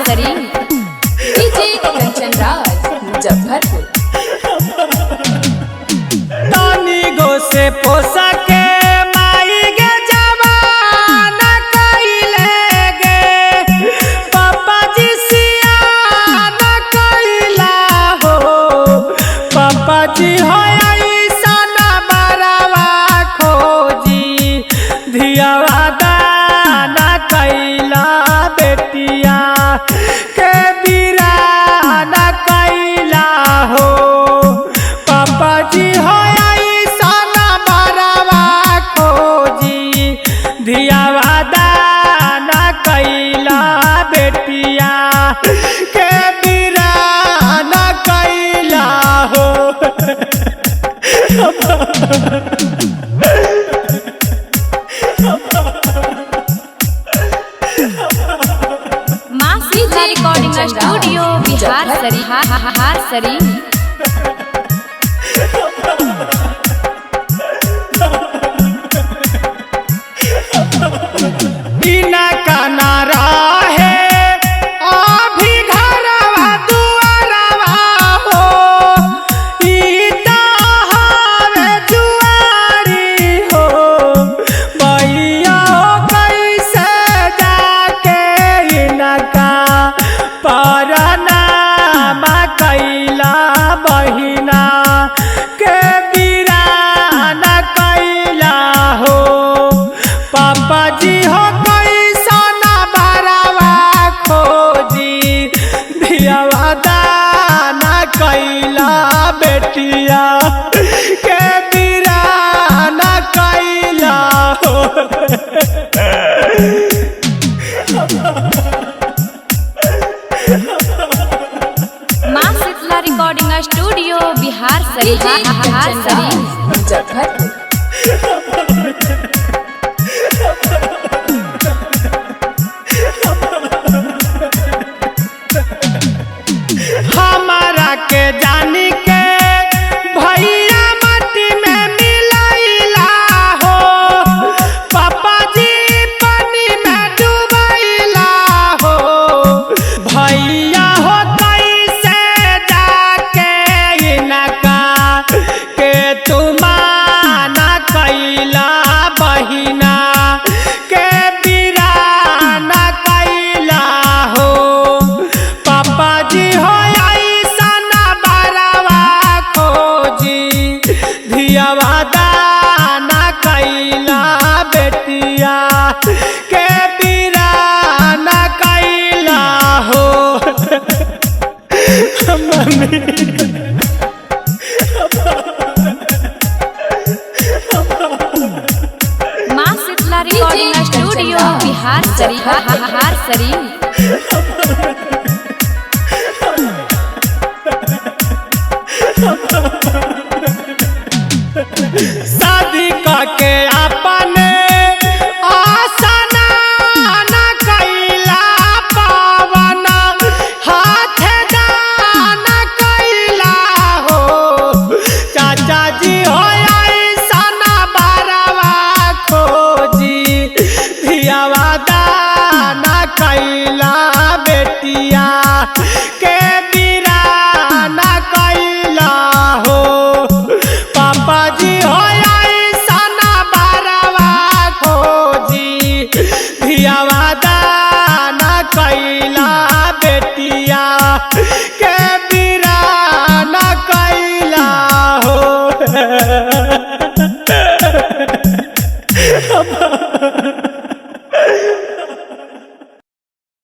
शरीफ। DJ Kanchan Raj Muzaffarpur. तानी गो से पोसा के माई गे जवाना कइले गे, पापा जी सियाना कइला हो, पापा जी हो ऐसा ना बरावा खोजी, धियावा दाना कइला बेटिया के बिराना कइला हो, पापा जी हो ऐसा ना बरावा खोजी, धियावा दाना कइला बेटिया के बिराना कइला हो। माँ सीता रिकॉर्डिंग स्टूडियो बिहार शरीफ बिहार शरीफ। बिना काना रहे अभी घरवा दुआरवा हो, ई त हवे जुआरी हो, बैया कैसे जाके इनका परनामा कैला बहिना के बिराना कैला हो, पापा जी हो कैसा ना बरावा खोजी, धियावा दाना कैला बेटिया के बिराना कैला हो। माँ शीतला रिकॉर्डिंग स्टूडियो बिहार शरीफ बिहार शरीफ। मुजफ्फरपुर। हमारा के जानी के भैया माटी में मिलैला हो, पापा जी पानी में डुबैला हो, भैया हो कैसे जाके इनका के तुमाना कैला बहिना के बिराना कैला हो, पापा जी हो ऐसा ना बरावा खोजी, धियावा दाना कैला बेटिया के बिराना कैला हो। माँ शीतला रिकॉर्डिंग स्टूडियो बिहार शरीफ बिहार शरीफ। शादी करके अपने आसना ना कैला पावना हाथ दाना कैला हो, चाचा जी हो ऐसा ना बरावा खोजी, धियावा दाना कैला बेटिया के बिराना कैला हो, पापा जी हो ऐसा ना बरावा खोजी, धियावा दाना कैला बेटिया के